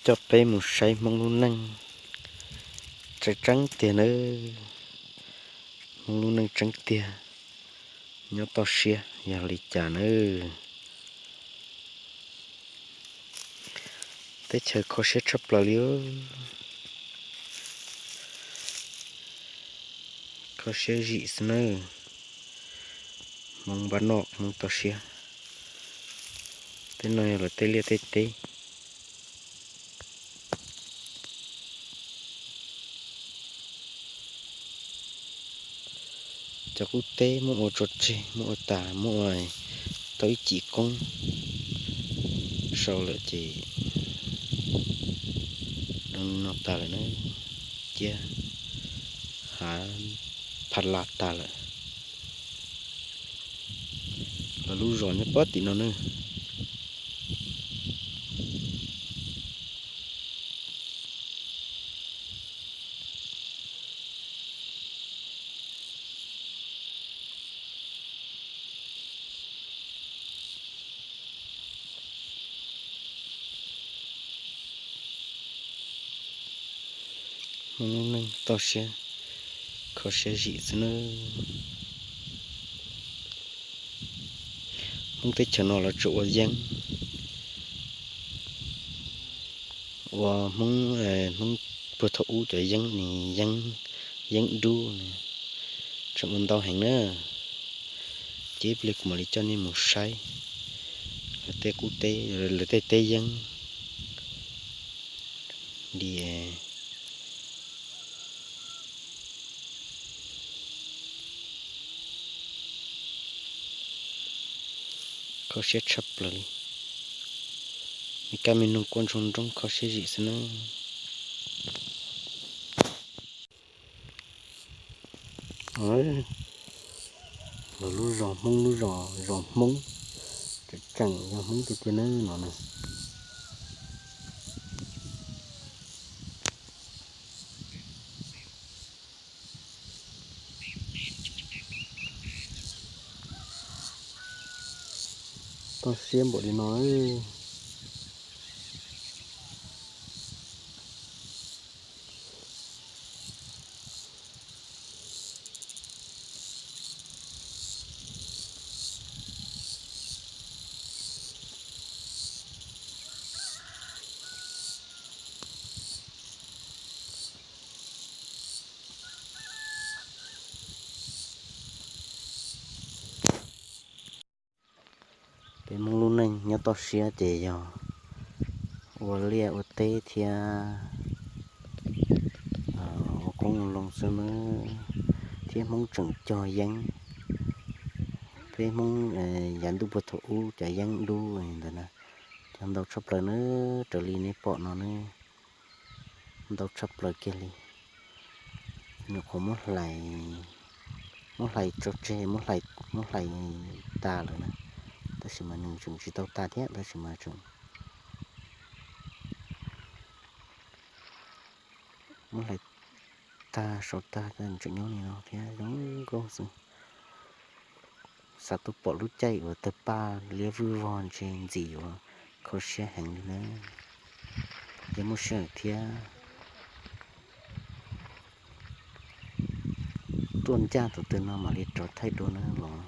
Coj peb mus saib Hmoob lub neej tseeb tseeb tiag nawb. Hmoob lub neej tseeb tiag nyob toj siab yog li cas nawb. Teb chaws kho siab tshaj plaws li. Kho siab zim xwb nawb. Hmoob npab noj Hmoob toj siab. Tej no yog lawv tej liaj tej teb. Cov qub teb muab ua tso tseg, muab ua tas, muab ua tau ib cim koob sau lawm ces zoo li no tas lawm na, ciab hav phaj las tas lawm. Lawv lub zos nyob puag tim no na. Hmoob lub neej toj siab, kho siab zim xwb nawb. Hmoob teb chaws no lawv tsuas ua yeeb, ua Hmoob, Hmoob puag thaum ub cov yeeb ne, yeeb, yeeb dub ne, tseem ua ntau heev na. Ces ib pliag kuv mam li coj nej mus saib lawv tej qub teb, lawv tej teb yeeb li. Kho siab tshaj plaws li. Me kab me noog quaj ntsoog nroo kho siab zim xwb na. Los lub zos Hmoob, lub zos, zos Hmoob, tseem tseem yog Hmoob tiag tiag na no na. Toj siab npaum li no. Peb Hmoob lub neej nyob toj siab ces yog ua liaj ua teb thiab ua qoob ua loo xwb nawb, thiab Hmoob tseem cog yeeb. Peb Hmoob yav ntuj puag thaum ub cov yeeb dub ntawd na, cog ntau tshaj plaws nawb, raws li nej pom no nawb, ntau tshaj plaws kiag li. Nyuam qhuav muab hlais, muab hlais tso tseg, muab hlais, muab hlais tas lawm na, tab sis mas nws tseem tsis tau tas thiab, tab sis mas tseem muab hlais tag, sau tag, tseem nyob li no thiab zoo nkauj xwb. Xav tuaj pom lub caij uas tawg paj liab vwj vog ntshe ntxim yuav kho siab heev li na. Yog muaj sij hawm thiab tuaj ncaj tus twg no mam li rov thaij dua na los.